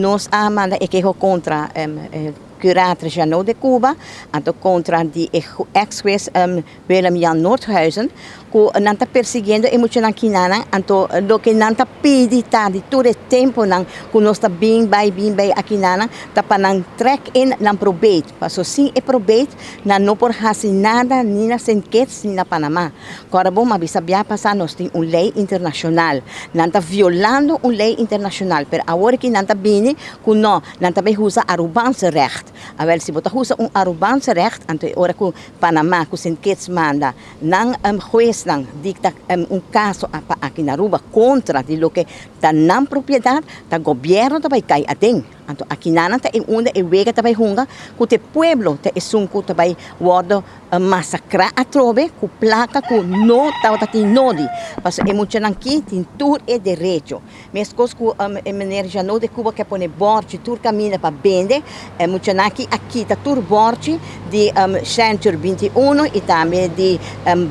Nos a manda e keho kontra curator Janot de Cuba, anto kontra di e ex-hues Willem Jan Noordhuizen, ku nan ta persiguiendo e muchanan kinanan, anto loke nan ta pidi ta di tur e temponan ku nos ta bin bai akinanan, ta pa nan trek in nan probate. Paso sin e probate, nan no por hasi nada ni na Sint Kitts ni na Panama. Kòrda bon, m'a bisa bia pasá, nos tin un lei internashonal. Nan ta violando un lei internashonal, pero awor ku nan ta bini ku no, nan ta bai usa Arubaanse recht. Awel, si bo ta usa un Arubaanse recht, anto ora ku Panama, ku Sint Kitts manda nan huesnan dikta un kaso pa aki na Aruba kontra di loke ta nan propiedat, ta gobièrnu ta bai kai aden. Anto aki nan ta e unda e wega ta bai hunga, ku te pueblo ta esun ku ta bai wòrdu masakrá atrobe ku plaka ku no tabatin nodi. Paso e muchanan aki tin tur e derecho. Meskos ku e meneer Janot de Cuba ke pone bòrchi tur kaminda pa bende, e muchanan aki a kita tur bòrchi di Century 21 i tambe di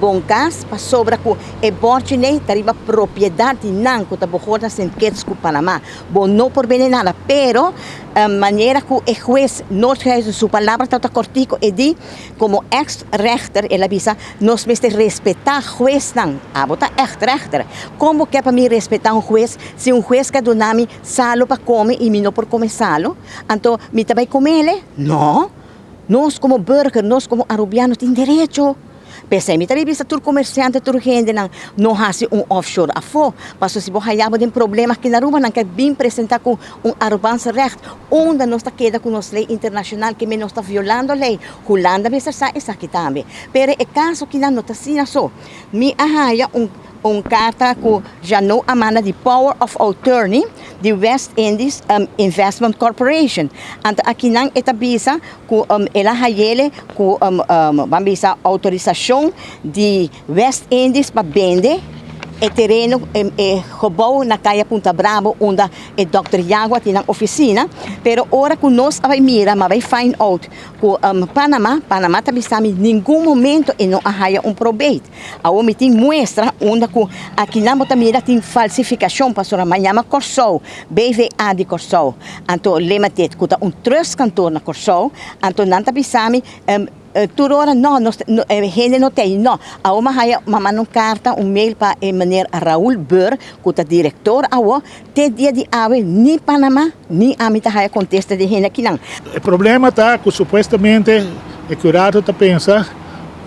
Bon Cas, pasobra ku e bòrchi nei ta riba propiedat di nan ku ta behoort na Sint Kitts ku Panama. Bo no por bende nada, pero manera ku e hues Noordhuizen su palabra tabata kòrtiku, e di komo ex-rechter, el a bisa: "Nos mester respetá huesnan." Abo ta echt rechter. Kon bo ke pa mi respetá un hues si un hues ke duna mi salu pa kome i mi no por kome salu? Anto mi ta bai kom'é? No. Nos komo burger, nos komo arubiano tin derecho. P'esei mi ta bisa tur komersiante, tur hendenan, no hasi un offshore afó. Paso si bo haya bo den problema aki na Aruba, nan ke bin presentá ku un Arubaanse recht, unda nos ta keda ku nos lei internashonal, ke men nos ta violando lei. Hulanda mester sa esaki tambe. Pero e kaso aki no ta asina so. Mi a haya un karta ku Janot a manda di Power of Attorney di West Indies Investment Corporation. Anto aki nan e ta bisa ku el a hay'é ku ban bisa outorisashon di West Indies pa bende e tereno, e gebouw na Kaya Punta Bravo unda e Dr. Yagua tin nan ofisina, pero ora ku nos a bai mira, m'a bai find out ku Panama ta bisa mi ningun momento e no a haya un probate. Awor mi tin muestra unda ku aki nan bo ta mira tin falsifikashon, pasobra m'a yama Kòrsou, BVA di Kòrsou, anto Limited, ku ta un trustkantoor na Kòrsou, anto nan ta bisa mi tur ora no, no, no, hende no tin, no. Awor m'a haya, m'a manda un karta, un mail pa e meneer Raúl Bur, ku ta direktor awor, te dia di awe ni Panama, ni ami ta haya kontesta di hende akinan. E problema ta ku supuestamente e curator ta pensa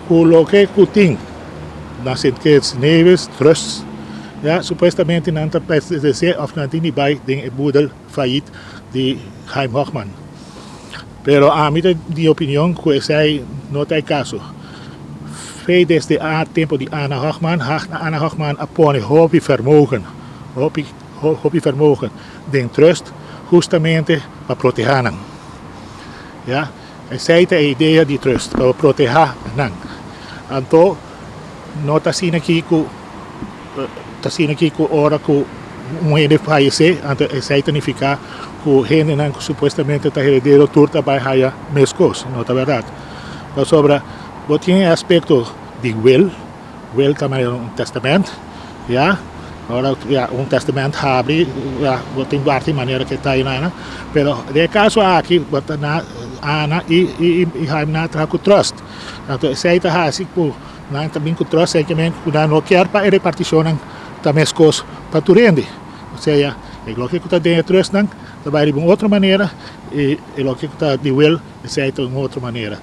ku loke ku tin na Sint Kitts Nevis Trust, ja, supuestamente nan ta pertenesé òf nan tin di bai den e boedel failliet di Jaime Hochman. Pero ami ta di opinion ku esei no ta e kaso. Fe desde a tempu di Anna Hochman, Anna Hochman a pone hopi vermogen, hopi, hopi vermogen den trust hustamente pa protehá nan. Ja, esei ta e idea di trust, pa protehá nan. Anto no ta asina aki ku ta asina aki ku ora ku un hende fayesé, anto esei ta nifiká ku hendenan ku supuestamente ta heredero tur ta bai haya mes kos. No ta bèrdat. Pasobra bo tin e aspekto di will, will ta manera un testament, ja, ora ja, un testament habri, ja, bo tin parti manera ku ta einan, pero den e kaso aki bo ta na Ana i Jaime nan a traha ku trust. Anto esei ta hasi ku nan ta bin ku trust sekemente ku nan no kier pa e repartishonnan ta mes kos pa tur hende. Osea, e loke ku ta den e trustnan ta bai riba un otro manera i e loke ku ta di will esei ta un otro manera.